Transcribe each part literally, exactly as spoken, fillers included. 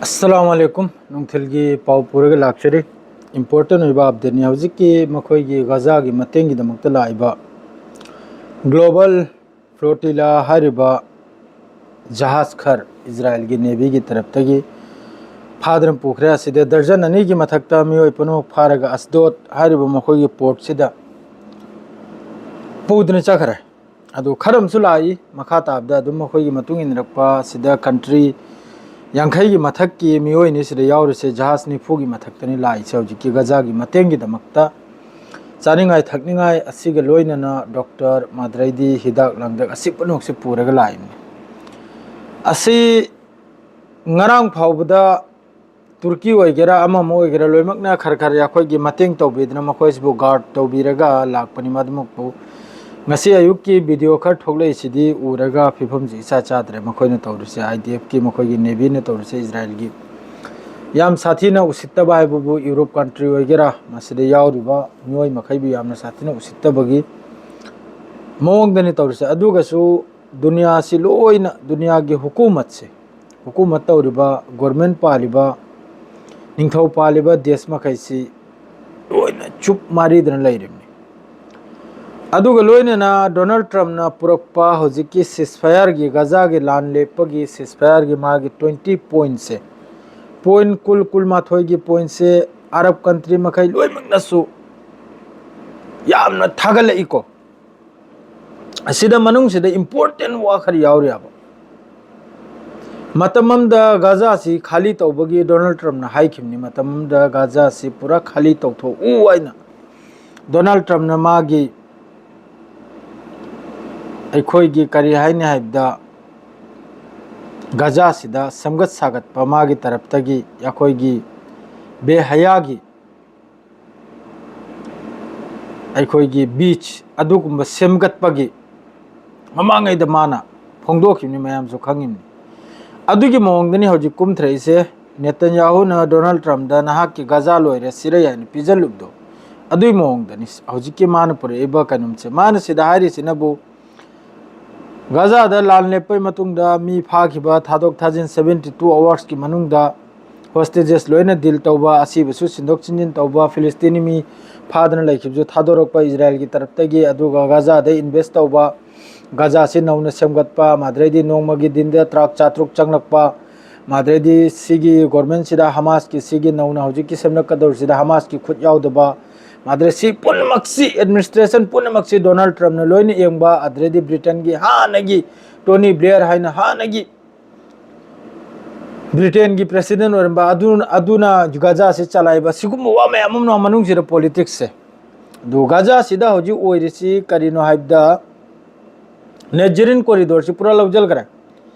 ꯑꯁꯂꯥꯃꯨ ꯑꯂꯥꯏꯀꯨꯝ꯫ ꯅꯨꯡꯊꯤꯜꯒꯤ ꯄꯥꯎ ꯄꯨꯔꯒ ꯂꯥꯛꯆꯔꯤ꯫ ꯏꯝꯄꯣꯔꯇꯦꯟ ꯑꯣꯏꯕ ꯑꯞꯗꯦꯠꯅꯤ꯫ ꯍꯧꯖꯤꯛꯀꯤ ꯃꯈꯣꯏꯒꯤ ꯒꯖꯥꯒꯤ ꯃꯇꯦꯡꯒꯤꯗꯃꯛꯇ ꯂꯥꯛꯏꯕ ꯒ꯭ꯂꯣꯕꯜ ꯐ꯭ꯂꯣꯇꯤꯂꯥ ꯍꯥꯏꯔꯤꯕ ꯖꯍꯥꯖ ꯈꯔ ꯏꯖꯔꯥꯏꯜꯒꯤ ꯅꯦꯚꯤꯒꯤ ꯇꯔꯞꯇꯒꯤ ꯐꯥꯗꯨꯅ ꯄꯨꯈ꯭ꯔꯦ꯫ ꯑꯁꯤꯗ ꯗꯔꯖꯟ ꯑꯅꯤꯒꯤ ꯃꯊꯛꯇ ꯃꯤꯑꯣꯏ ꯄꯨꯝꯅꯃꯛ ꯐꯥꯔꯒ ꯑꯁꯗꯣꯗ ꯍꯥꯏꯔꯤꯕ ꯃꯈꯣꯏꯒꯤ ꯄꯣꯔꯠꯁꯤꯗ ꯄꯨꯗꯨꯅ ꯆꯠꯈ꯭ꯔꯦ꯫ ꯑꯗꯨ ꯈꯔ ꯑꯃꯁꯨ ꯂꯥꯛꯏ꯫ ꯃꯈꯥ ꯇꯥꯕꯗ ꯑꯗꯨꯝ ꯃꯈꯣꯏꯒꯤ ꯃꯇꯨꯡ ꯏꯟꯅꯔꯛꯄ ꯑꯁꯤꯗ ꯀꯟꯇ꯭ꯔꯤ ꯌꯥꯡꯈꯩꯒꯤ ꯃꯊꯛꯀꯤ ꯃꯤꯑꯣꯏꯅꯤ ꯁꯤꯗ ꯌꯥꯎꯔꯤꯁꯦ꯫ ꯖꯍꯥꯖ ꯅꯤꯐꯨꯒꯤ ꯃꯊꯛꯇꯅꯤ ꯂꯥꯛꯏꯁꯦ ꯍꯧꯖꯤꯛꯀꯤ ꯒꯖꯥꯒꯤ ꯃꯇꯦꯡꯒꯤꯗꯃꯛꯇ꯫ ꯆꯥꯅꯤꯡꯉꯥꯏ ꯊꯛꯅꯤꯡꯉꯥꯏ ꯑꯁꯤꯒ ꯂꯣꯏꯅꯅ ꯗꯣꯛꯇꯔ, ꯃꯗ꯭ꯔꯩꯗꯤ, ꯍꯤꯗꯥꯛ ꯂꯥꯡꯊꯛ ꯑꯁꯤ ꯄꯨꯝꯅꯃꯛꯁꯦ ꯄꯨꯔꯒ ꯂꯥꯛꯏꯕꯅꯤ꯫ ꯑꯁꯤ ꯉꯔꯥꯡ ꯐꯥꯎꯕꯗ ꯇꯨꯔꯀꯤ ꯑꯣꯏꯒꯦꯔꯥ, ꯑꯃ ꯑꯃ ꯑꯣꯏꯒꯦꯔꯥ, ꯂꯣꯏꯅꯃꯛꯅ ꯈꯔ ꯈꯔ ꯑꯩꯈꯣꯏꯒꯤ ꯃꯇꯦꯡ ꯇꯧꯕꯤꯗꯅ ꯃꯈꯣꯏꯁꯤꯕꯨ ꯒꯥꯔꯗ ꯇꯧꯕꯤꯔꯒ ꯂꯥꯛꯄꯅꯤ꯫ ꯃꯗꯨꯃꯛꯄꯨ ꯉꯁꯤ ꯑꯌꯨꯛꯀꯤ ꯚꯤꯗꯤꯑꯣ ꯈꯔ ꯊꯣꯛꯂꯛꯏꯁꯤꯗꯤ ꯎꯔꯒ ꯐꯤꯕꯝꯁꯤ ꯏꯆꯥ ꯆꯥꯗ꯭ꯔꯦ꯫ ꯃꯈꯣꯏꯅ ꯇꯧꯔꯤꯁꯦ, ꯑꯥꯏ ꯗꯤ ꯑꯦꯐꯀꯤ, ꯃꯈꯣꯏꯒꯤ ꯅꯦꯚꯤꯅ ꯇꯧꯔꯤꯁꯦ, ꯏꯖꯔꯥꯏꯜꯒꯤ꯫ ꯌꯥꯝ ꯁꯥꯊꯤꯅ ꯎꯁꯤꯠꯇꯕ ꯍꯥꯏꯕꯕꯨ ꯌꯨꯔꯣꯞ ꯀꯟꯇ꯭ꯔꯤ ꯑꯣꯏꯒꯦꯔꯥ, ꯃꯁꯤꯗ ꯌꯥꯎꯔꯤꯕ ꯃꯤꯑꯣꯏ ꯃꯈꯩꯕꯨ ꯌꯥꯝꯅ ꯁꯥꯊꯤꯅ ꯎꯁꯤꯠꯇꯕꯒꯤ ꯃꯑꯣꯡꯗꯅꯤ ꯇꯧꯔꯤꯁꯦ꯫ ꯑꯗꯨꯒꯁꯨ ꯗꯨꯅꯤꯌꯥꯁꯤ ꯂꯣꯏꯅ, ꯗꯨꯅꯤꯌꯥꯒꯤ ꯍꯨꯀꯨꯃꯠꯁꯦ, ꯍꯨꯀꯨꯃꯠ ꯇꯧꯔꯤꯕ, ꯒꯣꯔꯃꯦꯟ ꯄꯥꯜꯂꯤꯕ, ꯅꯤꯡꯊꯧ ꯄꯥꯜꯂꯤꯕ ꯗꯦꯁ ꯃꯈꯩꯁꯤ ꯂꯣꯏꯅ ꯆꯨꯞ ꯃꯥꯔꯤꯗꯅ ꯂꯩꯔꯤꯕꯅꯤ꯫ ꯑꯗꯨꯒ ꯂꯣꯏꯅꯅ ꯗꯣꯅꯥꯜꯗ ꯇ꯭ꯔꯝꯞꯅ ꯄꯨꯔꯛꯄ ꯍꯧꯖꯤꯛꯀꯤ ꯁꯤꯁꯐꯥꯌꯔꯒꯤ, ꯒꯖꯥꯒꯤ ꯂꯥꯟ ꯂꯦꯞꯄꯒꯤ ꯁꯤꯁꯐꯥꯌꯔꯒꯤ ꯃꯥꯒꯤ ꯇ꯭ꯋꯦꯟꯇꯤ ꯄꯣꯏꯟꯠꯁꯦ, ꯄꯣꯏꯟꯠ ꯀꯨꯟ, ꯀꯨꯟꯃꯥꯊꯣꯏꯒꯤ ꯄꯣꯏꯟꯠꯁꯦ ꯑꯔꯕ ꯀꯟꯇ꯭ꯔꯤ ꯃꯈꯩ ꯂꯣꯏꯅꯃꯛꯅꯁꯨ ꯌꯥꯝꯅ ꯊꯥꯒꯠꯂꯛꯏꯀꯣ꯫ ꯑꯁꯤꯗ ꯃꯅꯨꯡꯁꯤꯗ ꯏꯝꯄꯣꯔꯇꯦꯟ ꯋꯥ ꯈꯔ ꯌꯥꯎꯔꯤꯑꯕ꯫ ꯃꯇꯝ ꯑꯃꯗ ꯒꯥꯖꯥꯁꯤ ꯈꯥꯂꯤ ꯇꯧꯕꯒꯤ ꯗꯣꯅꯥꯜꯗ ꯇ꯭ꯔꯝꯞꯅ ꯍꯥꯏꯈꯤꯕꯅꯤ, ꯃꯇꯝ ꯑꯃꯗ ꯒꯥꯖꯥꯁꯤ ꯄꯨꯔꯥ ꯈꯥꯂꯤ ꯇꯧꯊꯣꯛꯎ ꯍꯥꯏꯅ ꯗꯣꯅꯥꯜꯗ ꯇ꯭ꯔꯝꯞꯅ ꯃꯥꯒꯤ, ꯑꯩꯈꯣꯏꯒꯤ ꯀꯔꯤ ꯍꯥꯏꯅꯤ ꯍꯥꯏꯕꯗ, ꯒꯥꯖꯥꯁꯤꯗ ꯁꯦꯝꯒꯠ ꯁꯥꯒꯠꯄ ꯃꯥꯒꯤ ꯇꯔꯞꯇꯒꯤ ꯑꯩꯈꯣꯏꯒꯤ ꯕꯦꯍꯌꯥꯒꯤ ꯑꯩꯈꯣꯏꯒꯤ ꯕꯤꯆ ꯑꯗꯨꯒꯨꯝꯕ ꯁꯦꯝꯒꯠꯄꯒꯤ ꯃꯃꯥꯡꯉꯩꯗ ꯃꯥꯅ ꯐꯣꯡꯗꯣꯛꯈꯤꯕꯅꯤ, ꯃꯌꯥꯝꯁꯨ ꯈꯪꯉꯤꯕꯅꯤ꯫ ꯑꯗꯨꯒꯤ ꯃꯑꯣꯡꯗꯅꯤ ꯍꯧꯖꯤꯛ ꯀꯨꯝꯊꯔꯛꯏꯁꯦ꯫ ꯅꯦꯇꯟꯌꯥꯍꯨꯅ ꯗꯣꯅꯥꯜꯗ ꯇ꯭ꯔꯝꯞꯗ "ꯅꯍꯥꯛꯀꯤ ꯒꯥꯖꯥ ꯂꯣꯏꯔꯦ, ꯁꯤꯔꯦ" ꯍꯥꯏꯅ ꯄꯤꯖꯜꯂꯨꯕꯗꯣ, ꯑꯗꯨꯒꯤ ꯃꯑꯣꯡꯗꯅꯤ ꯍꯧꯖꯤꯛꯀꯤ ꯃꯥꯅ ꯄꯨꯔꯛꯏꯕ ꯀꯩꯅꯣꯝꯁꯦ꯫ ꯃꯥꯅ ꯁꯤꯗ ꯍꯥꯏꯔꯤꯁꯤꯅꯕꯨ ꯒꯥꯖꯥꯗ ꯂꯥꯟ ꯂꯦꯞꯄꯒꯤ ꯃꯇꯨꯡꯗ ꯃꯤ ꯐꯥꯈꯤꯕ, ꯊꯥꯗꯣꯛ ꯊꯥꯖꯤꯟ seventy two hoursꯀꯤ ꯃꯅꯨꯡꯗ hostages ꯂꯣꯏꯅ deal ꯇꯧꯕ, ꯑꯁꯤꯕꯁꯨ ꯁꯤꯟꯗꯣꯛ ꯁꯤꯟꯖꯤꯟ ꯇꯧꯕ, ꯐꯤꯂꯤꯁꯇꯤꯅꯤ ꯃꯤ ꯐꯥꯗꯅ ꯂꯩꯈꯤꯕꯁꯨ ꯊꯥꯗꯣꯔꯛꯄ ꯏꯖꯔꯥꯌꯦꯜꯒꯤ ꯇꯔꯞꯇꯒꯤ, ꯑꯗꯨꯒ ꯒꯥꯖꯥꯗ invest ꯇꯧꯕ, ꯒꯥꯖꯥꯁꯤ ꯅꯧꯅ ꯁꯦꯝꯒꯠꯄ, ꯃꯗꯨꯗꯩꯗꯤ ꯅꯣꯡꯃꯒꯤ ꯗꯤꯟꯗ ꯇ꯭ꯔꯥꯛ ꯆꯥꯇ꯭ꯔꯨꯛ ꯆꯪꯂꯛꯄ, ꯃꯗꯨꯗꯩꯗꯤ ꯁꯤꯒꯤ governmentꯁꯤꯗ ꯍꯃꯥꯁꯀꯤ ꯁꯤꯒꯤ ꯅꯧꯅ ꯍꯧꯖꯤꯛꯀꯤ ꯁꯦꯝꯂꯛꯀꯗꯧꯔꯤꯁꯤꯗ ꯍꯃꯥꯁꯀꯤ ꯈꯨꯠ ꯌꯥꯎꯗꯕ, ꯃꯗꯨꯗ ꯁꯤ ꯄꯨꯝꯅꯃꯛꯁꯤ, administration ꯄꯨꯝꯅꯃꯛꯁꯤ ꯗꯣꯅꯥꯜꯗ ꯇ꯭ꯔꯝꯞꯅ ꯂꯣꯏꯅ ꯌꯦꯡꯕ, ꯑꯗꯨꯗꯩꯗꯤ ꯕ꯭ꯔꯤꯇꯦꯟꯒꯤ ꯍꯥꯟꯅꯒꯤ ꯇꯣꯅꯤ ꯕ꯭ꯂꯦꯌꯔ ꯍꯥꯏꯅ ꯍꯥꯟꯅꯒꯤ ꯕ꯭ꯔꯤꯇꯦꯟꯒꯤ president ꯑꯣꯏꯔꯝꯕ ꯑꯗꯨ, ꯑꯗꯨꯅ ꯒꯥꯖꯥꯁꯤ ꯆꯂꯥꯏꯕ, ꯁꯤꯒꯨꯝꯕ ꯋꯥ ꯃꯌꯥꯝ ꯑꯃ ꯃꯅꯨꯡꯁꯤꯗ politicsꯁꯦ꯫ ꯑꯗꯨ ꯒꯥꯖꯥꯁꯤꯗ ꯍꯧꯖꯤꯛ ꯑꯣꯏꯔꯤꯁꯤ ꯀꯔꯤꯅꯣ ꯍꯥꯏꯕꯗ, ꯅꯦꯖꯔꯤꯟ corridorꯁꯤ ꯄꯨꯔꯥ ꯂꯧꯁꯤꯟꯈ꯭ꯔꯦ꯫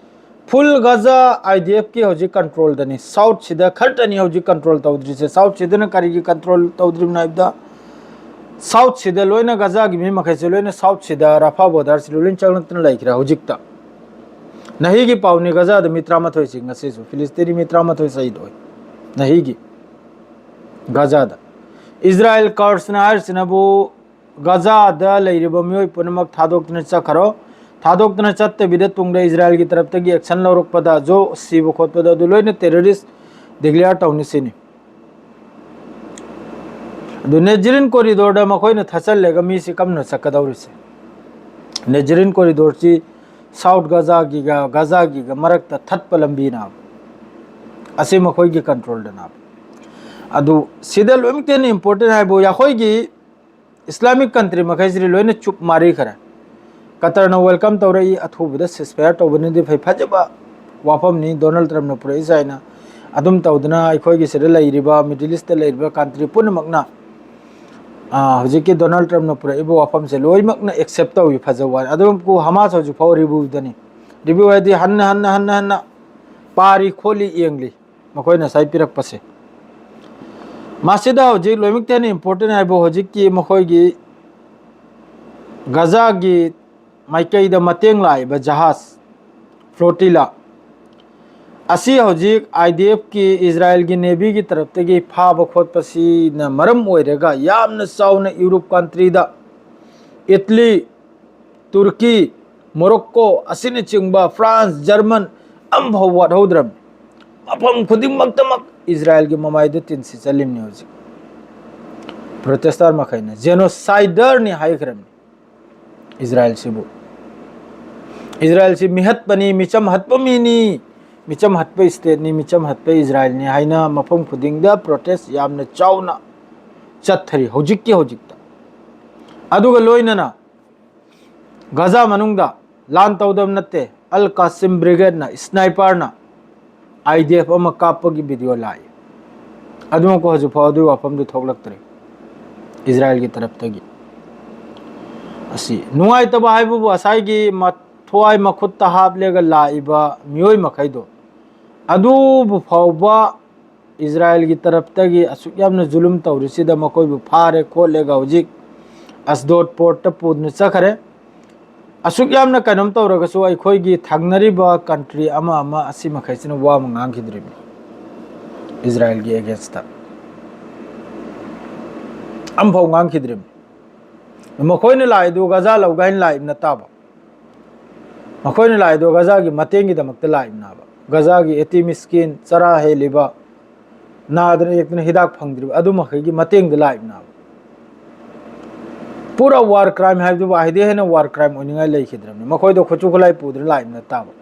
Full ꯒꯥꯖꯥ IDFꯀꯤ ꯍꯧꯖꯤꯛ controlꯗꯅꯤ꯫ Southꯁꯤꯗ ꯈꯔꯇꯅꯤ ꯍꯧꯖꯤꯛ control ꯇꯧꯗ꯭ꯔꯤꯁꯦ꯫ Southꯁꯤꯗꯅ ꯀꯔꯤꯒꯤ control ꯇꯧꯗ꯭ꯔꯤꯕꯅꯣ ꯍꯥꯏꯕꯗ, Southꯁꯤꯗ ꯂꯣꯏꯅ ꯒꯥꯖꯥꯒꯤ ꯃꯤ ꯃꯈꯩꯁꯦ ꯂꯣꯏꯅ Southꯁꯤꯗ ꯔꯥꯐꯥ borderꯁꯤꯗ ꯂꯣꯏꯅ ꯆꯪꯂꯛꯇꯅ ꯂꯩꯈ꯭ꯔꯦ ꯍꯧꯖꯤꯛꯇ꯫ ꯅꯍꯤꯒꯤ ꯄꯥꯎꯅꯤ, ꯒꯥꯖꯥꯗ ꯃꯤ ꯇꯔꯥꯃꯥꯊꯣꯏ ꯁꯤ ꯉꯁꯤꯁꯨ, ꯐꯤꯂꯤꯁꯇꯤꯅꯤ ꯃꯤ ꯇꯔꯥꯃꯥꯊꯣꯏ ꯁꯍꯤꯗ ꯑꯣꯏ ꯅꯍꯤꯒꯤ ꯒꯥꯖꯥꯗ꯫ ꯏꯖꯔꯥꯌꯦꯜ ꯀꯥꯔꯁꯅ ꯍꯥꯏꯔꯤꯁꯤꯅꯕꯨ, ꯒꯥꯖꯥꯗ ꯂꯩꯔꯤꯕ ꯃꯤꯑꯣꯏ ꯄꯨꯝꯅꯃꯛ ꯊꯥꯗꯣꯛꯇꯨꯅ ꯆꯠꯈ꯭ꯔꯣ, ꯊꯥꯗꯣꯛꯇꯨꯅ ꯆꯠꯇꯕꯤꯗ ꯇꯨꯡꯗ ꯏꯖꯔꯥꯌꯦꯜꯒꯤ ꯇꯔꯞꯇꯒꯤ action ꯂꯧꯔꯛꯄꯗ ꯖꯣ ꯁꯤꯕ ꯈꯣꯠꯄꯗ ꯑꯗꯨ ꯂꯣꯏꯅ terrorist declare ꯇꯧꯅꯤ ꯁꯤꯅꯤ꯫ ꯑꯗꯨ ꯅꯦꯖꯔꯤꯟ corridorꯗ ꯃꯈꯣꯏꯅ ꯊꯠꯆꯜꯂꯒ ꯃꯤꯁꯤ ꯀꯝꯅ ꯆꯠꯀꯗꯧꯔꯤꯁꯦ? ꯅꯦꯖꯔꯤꯟ corridorꯁꯤ South ꯒꯥꯖꯥꯒꯤꯒ, ꯒꯥꯖꯥꯒꯤꯒ ꯃꯔꯛꯇ ꯊꯠꯄ ꯂꯝꯕꯤꯅ, ꯑꯁꯤ ꯃꯈꯣꯏꯒꯤ controlꯗꯅ꯫ ꯑꯗꯨ ꯁꯤꯗ ꯂꯣꯏꯅꯃꯛꯇ ꯍꯦꯟꯅ important ꯍꯥꯏꯕꯨ ꯑꯩꯈꯣꯏꯒꯤ Islamic country ꯃꯈꯩꯁꯤꯗꯤ ꯂꯣꯏꯅ ꯆꯨꯞ ꯃꯥꯔꯤꯈ꯭ꯔꯦ꯫ ꯀꯇꯔꯅ welcome ꯇꯧꯔꯛꯏ, ꯑꯊꯨꯕꯗ ceasefire ꯇꯧꯕꯅꯗꯤ ꯐꯩ, ꯐꯖꯕ ꯋꯥꯐꯝꯅꯤ ꯗꯣꯅꯥꯜꯗ ꯇ꯭ꯔꯝꯞꯅ ꯄꯨꯔꯛꯏꯁꯦ ꯍꯥꯏꯅ ꯑꯗꯨꯝ ꯇꯧꯗꯅ ꯑꯩꯈꯣꯏꯒꯤ ꯁꯤꯗ ꯂꯩꯔꯤꯕ Middle Eastꯇ ꯂꯩꯔꯤꯕ country ꯄꯨꯝꯅꯃꯛꯅ, ꯑꯥ, ꯍꯧꯖꯤꯛꯀꯤ ꯗꯣꯅꯥꯜꯗ ꯇ꯭ꯔꯝꯞꯅ ꯄꯨꯔꯛꯏꯕ ꯋꯥꯐꯝꯁꯦ ꯂꯣꯏꯅꯃꯛꯅ accept ꯇꯧꯏ, ꯐꯖꯕ ꯋꯥꯅꯤ꯫ ꯑꯗꯨꯕꯨ ꯍꯃꯥꯁ ꯍꯧꯖꯤꯛ ꯐꯥꯎ reviewꯗꯅꯤ꯫ Review ꯍꯥꯏꯗꯤ ꯍꯟꯅ ꯍꯟꯅ ꯍꯟꯅ ꯍꯟꯅ ꯄꯥꯔꯤ ꯈꯣꯠꯂꯤ ꯌꯦꯡꯂꯤ ꯃꯈꯣꯏꯅ ꯉꯁꯥꯏ ꯄꯤꯔꯛꯄꯁꯦ꯫ ꯃꯁꯤꯗ ꯍꯧꯖꯤꯛ ꯂꯣꯏꯅꯃꯛꯇ ꯍꯦꯟꯅ important ꯍꯥꯏꯕꯨ ꯍꯧꯖꯤꯛꯀꯤ ꯃꯈꯣꯏꯒꯤ ꯒꯥꯖꯥꯒꯤ ꯃꯥꯏꯀꯩꯗ ꯃꯇꯦꯡ ꯂꯥꯛꯏꯕ ꯖꯍꯥꯖ flotilla ꯑꯁꯤ ꯍꯧꯖꯤꯛ IDFꯀꯤ, ꯏꯖꯔꯥꯌꯦꯜꯒꯤ Navyꯒꯤ ꯇꯔꯞꯇꯒꯤ ꯐꯥꯕ ꯈꯣꯠꯄꯁꯤꯅ ꯃꯔꯝ ꯑꯣꯏꯔꯒ ꯌꯥꯝꯅ ꯆꯥꯎꯅ Europe countryꯗ, Italy, Turkey, ꯃꯣꯔꯣꯛꯀꯣ ꯑꯁꯤꯅꯆꯤꯡꯕ, ꯐ꯭ꯔꯥꯟꯁ, ꯖꯔꯃꯟ, ꯑꯝꯐꯥꯎ ꯋꯥꯠꯍꯧꯗ꯭ꯔꯕꯅꯤ꯫ ꯃꯐꯝ ꯈꯨꯗꯤꯡꯃꯛꯇꯃꯛ ꯏꯖꯔꯥꯏꯜꯒꯤ ꯃꯃꯥꯏꯗ ꯇꯤꯟ ꯁꯤꯠꯆꯜꯂꯤꯕꯅꯤ ꯍꯧꯖꯤꯛ꯫ ꯄ꯭ꯔꯣꯇꯦꯁꯇꯔ ꯃꯈꯩꯅ ꯖꯦꯅꯣꯁꯥꯏꯗꯔꯅꯤ ꯍꯥꯏꯈ꯭ꯔꯕꯅꯤ ꯏꯖꯔꯥꯏꯜꯁꯤꯕꯨ꯫ ꯏꯖꯔꯥꯏꯜꯁꯤ ꯃꯤꯍꯠꯄꯅꯤ, ꯃꯤꯆꯝ ꯍꯠꯄ ꯃꯤꯅꯤ, ꯃꯤꯆꯝ ꯍꯠꯄ ꯁ꯭ꯇꯦꯠꯅꯤ, ꯃꯤꯆꯝ ꯍꯠꯄ ꯏꯖꯔꯥꯏꯜꯅꯤ ꯍꯥꯏꯅ ꯃꯐꯝ ꯈꯨꯗꯤꯡꯗ ꯄ꯭ꯔꯣꯇꯦꯁ ꯌꯥꯝꯅ ꯆꯥꯎꯅ ꯆꯠꯊꯔꯤ ꯍꯧꯖꯤꯛꯀꯤ ꯍꯧꯖꯤꯛꯇ꯫ ꯑꯗꯨꯒ ꯂꯣꯏꯅꯅ ꯒꯖꯥ ꯃꯅꯨꯡꯗ ꯂꯥꯟ ꯇꯧꯗꯕ ꯅꯠꯇꯦ, ꯑꯜ ꯀꯥꯁꯤꯝ ꯕ꯭ꯔꯤꯒꯦꯗꯅ, ꯁ꯭ꯅꯥꯏꯄꯔꯅ ꯑꯥꯏ ꯗꯤ ꯑꯦꯐ ꯑꯃ ꯀꯥꯞꯄꯒꯤ ꯚꯤꯗꯤꯑꯣ ꯂꯥꯛꯏ꯫ ꯑꯗꯨꯃꯛꯄꯨ ꯍꯧꯖꯤꯛꯐꯥꯎ ꯑꯗꯨꯒꯤ ꯋꯥꯐꯝꯗꯨ ꯊꯣꯛꯂꯛꯇ꯭ꯔꯤ꯫ ꯏꯖꯔꯥꯏꯜꯒꯤ ꯇꯔꯞꯇꯒꯤ꯫ ꯑꯁꯤ ꯅꯨꯡꯉꯥꯏꯇꯕ ꯍꯥꯏꯕꯕꯨ ꯉꯁꯥꯏꯒꯤ ꯃꯊ꯭ꯋꯥꯏ ꯃꯈꯨꯠꯇ ꯍꯥꯞꯂꯒ ꯂꯥꯛꯏꯕ ꯃꯤꯑꯣꯏ ꯃꯈꯩꯗꯣ, ꯑꯗꯨꯕꯨ ꯐꯥꯎꯕ ꯏꯖꯔꯥꯏꯜꯒꯤ ꯇꯔꯞꯇꯒꯤ ꯑꯁꯨꯛ ꯌꯥꯝꯅ ꯖꯨꯂꯨꯝ ꯇꯧꯔꯤꯁꯤꯗ ꯃꯈꯣꯏꯕꯨ ꯐꯥꯔꯦ ꯈꯣꯠꯂꯦꯒ ꯍꯧꯖꯤꯛ ꯑꯁꯗꯣꯗ ꯄꯣꯔꯠꯇ ꯄꯨꯗꯨꯅ ꯆꯠꯈ꯭ꯔꯦ꯫ ꯑꯁꯨꯛ ꯌꯥꯝꯅ ꯀꯩꯅꯣꯝ ꯇꯧꯔꯒꯁꯨ ꯑꯩꯈꯣꯏꯒꯤ ꯊꯪꯅꯔꯤꯕ ꯀꯟꯇ꯭ꯔꯤ ꯑꯃ ꯑꯃ ꯑꯁꯤ ꯃꯈꯩꯁꯤꯅ ꯋꯥ ꯑꯃ ꯉꯥꯡꯈꯤꯗ꯭ꯔꯤꯕꯅꯤ ꯏꯖꯔꯥꯏꯜꯒꯤ ꯑꯦꯒꯦꯟꯁꯇ꯫ ꯑꯝꯐꯥꯎ ꯉꯥꯡꯈꯤꯗ꯭ꯔꯤꯕꯅꯤ꯫ ꯃꯈꯣꯏꯅ ꯂꯥꯛꯏꯗꯨ ꯒꯖꯥ ꯂꯧꯒꯦ ꯍꯥꯏꯅ ꯂꯥꯛꯏꯕ ꯅꯠꯇꯕ꯫ ꯃꯈꯣꯏꯅ ꯂꯥꯛꯏꯗꯣ ꯒꯖꯥꯒꯤ ꯃꯇꯦꯡꯒꯤꯗꯃꯛꯇ ꯂꯥꯛꯏꯕꯅꯦꯕ꯫ ꯒꯖꯥꯒꯤ ꯑꯦꯇꯤ ꯃꯤꯁꯀꯤꯟ, ꯆꯔꯥ ꯍꯦꯜꯂꯤꯕ, ꯅꯥꯗꯅ ꯌꯦꯛꯇꯅ ꯍꯤꯗꯥꯛ ꯐꯪꯗ꯭ꯔꯤꯕ ꯑꯗꯨ ꯃꯈꯩꯒꯤ ꯃꯇꯦꯡꯗ ꯂꯥꯛꯏꯕꯅꯦꯕ꯫ ꯄꯨꯔꯥ ꯋꯥꯔ ꯀ꯭ꯔꯥꯏꯝ ꯍꯥꯏꯕꯗꯨꯕꯨ ꯍꯥꯏꯗꯤ ꯍꯦꯟꯅ ꯋꯥꯔ ꯀ꯭ꯔꯥꯏꯝ ꯑꯣꯏꯅꯤꯡꯉꯥꯏ ꯂꯩꯈꯤꯗ꯭ꯔꯕꯅꯤ꯫ ꯃꯈꯣꯏꯗꯣ ꯈꯨꯠꯁꯨ ꯈꯨꯠꯂꯥꯏ ꯄꯨꯗꯨꯅ ꯂꯥꯛꯏꯕ ꯅꯠꯇꯕ꯫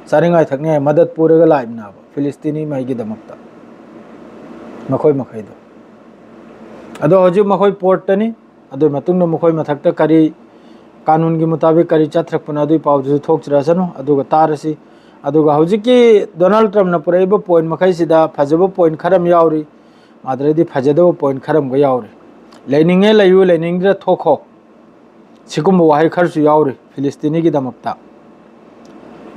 ꯆꯥꯅꯤꯡꯉꯥꯏ ꯊꯛꯅꯤꯡꯉꯥꯏ ꯃꯗꯠ ꯄꯨꯔꯒ ꯂꯥꯛꯏꯕꯅꯦꯕ ꯐꯤꯂꯤꯁꯇꯤꯅꯤ ꯃꯩꯒꯤꯗꯃꯛꯇ꯫ ꯃꯈꯣꯏ ꯃꯈꯩꯗꯣ꯫ ꯑꯗꯣ ꯍꯧꯖꯤꯛ ꯃꯈꯣꯏ ꯄꯣꯔꯠꯇꯅꯤ꯫ ꯑꯗꯨꯒꯤ ꯃꯇꯨꯡꯗ ꯃꯈꯣꯏ ꯃꯊꯛꯇ ꯀꯔꯤ ꯀꯥꯅꯨꯟꯒꯤ ꯃꯨꯇꯥꯕꯤꯛ ꯀꯔꯤ ꯆꯠꯊꯔꯛꯄꯅꯣ ꯑꯗꯨꯒꯤ ꯄꯥꯎꯗꯨꯁꯨ ꯊꯣꯛꯆꯔꯁꯅꯨ꯫ ꯑꯗꯨꯒ ꯇꯥꯔꯁꯤ꯫ ꯑꯗꯨꯒ ꯍꯧꯖꯤꯛꯀꯤ ꯗꯣꯅꯥꯜꯗ ꯇ꯭ꯔꯝꯞꯅ ꯄꯨꯔꯛꯏꯕ ꯄꯣꯏꯟ ꯃꯈꯩꯁꯤꯗ ꯐꯖꯕ ꯄꯣꯏꯟ ꯈꯔ ꯑꯃ ꯌꯥꯎꯔꯤ, ꯑꯗꯨꯗꯩꯗꯤ ꯐꯖꯗꯕ ꯄꯣꯏꯟ ꯈꯔ ꯑꯃꯒ ꯌꯥꯎꯔꯤ꯫ ꯂꯩꯅꯤꯡꯉꯦ ꯂꯩꯌꯨ, ꯂꯩꯅꯤꯡꯗ꯭ꯔ ꯊꯣꯛꯈꯣ꯫ ꯁꯤꯒꯨꯝꯕ ꯋꯥꯍꯩ ꯈꯔꯁꯨ ꯌꯥꯎꯔꯤ ꯐꯤꯂꯤꯁꯇꯤꯅꯤꯒꯤꯗꯃꯛꯇ꯫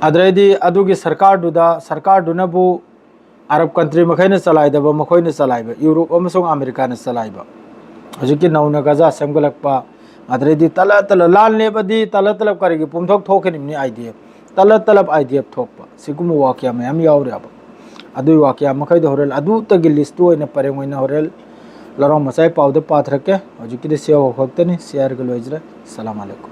ꯑꯗꯨꯗꯩꯗꯤ ꯑꯗꯨꯒꯤ ꯁꯔꯀꯥꯔꯗꯨꯗ, ꯁꯔꯀꯥꯔꯗꯨꯅꯕꯨ ꯑꯔꯕ ꯀꯟꯇ꯭ꯔꯤ ꯃꯈꯩꯅ ꯆꯂꯥꯏꯗꯕ ꯃꯈꯣꯏꯅ ꯆꯂꯥꯏꯕ, ꯌꯨꯔꯣꯞ ꯑꯃꯁꯨꯡ ꯑꯃꯦꯔꯤꯀꯥꯅ ꯆꯂꯥꯏꯕ ꯍꯧꯖꯤꯛꯀꯤ ꯅꯧꯅ ꯒꯖꯥ ꯁꯦꯝꯒꯠꯂꯛꯄ, ꯑꯗꯨꯗꯩꯗꯤ ꯇꯂ ꯇꯂ ꯂꯥꯟ ꯂꯦꯞꯄꯗꯤ ꯇꯂ ꯇꯂꯞ ꯀꯔꯤꯒꯤ ꯄꯨꯝꯊꯣꯛ ꯊꯣꯛꯈꯤꯅꯤꯕꯅꯤ ꯑꯥꯏ ꯗꯤ ꯑꯦꯐ꯫ ꯇꯂ ꯇꯂꯞ ꯑꯥꯏ ꯗꯤ ꯑꯦꯐ ꯊꯣꯛꯄ, ꯁꯤꯒꯨꯝꯕ ꯋꯥꯀꯌꯥ ꯃꯌꯥꯝ ꯌꯥꯎꯔꯦꯕ꯫ ꯑꯗꯨꯒꯤ ꯋꯥꯀꯌꯥ ꯃꯈꯩꯗꯣ ꯍꯣꯔꯦꯟ ꯑꯗꯨꯇꯒꯤ ꯂꯤꯁꯇꯨ ꯑꯣꯏꯅ ꯄꯔꯦꯡ ꯑꯣꯏꯅ ꯍꯣꯔꯦꯟ ꯂꯧꯔꯥꯡ ꯃꯆꯥꯒꯤ ꯄꯥꯎꯗ ꯄꯥꯊꯔꯛꯀꯦ꯫ ꯍꯧꯖꯤꯛꯀꯤꯗꯤ ꯁꯤ ꯌꯧꯕ ꯈꯛꯇꯅꯤ꯫ ꯁꯤ ꯍꯥꯏꯔꯒ ꯂꯣꯏꯖꯔꯦ꯫ ꯁꯂꯥꯝ ꯑꯂꯩꯀꯨꯝ꯫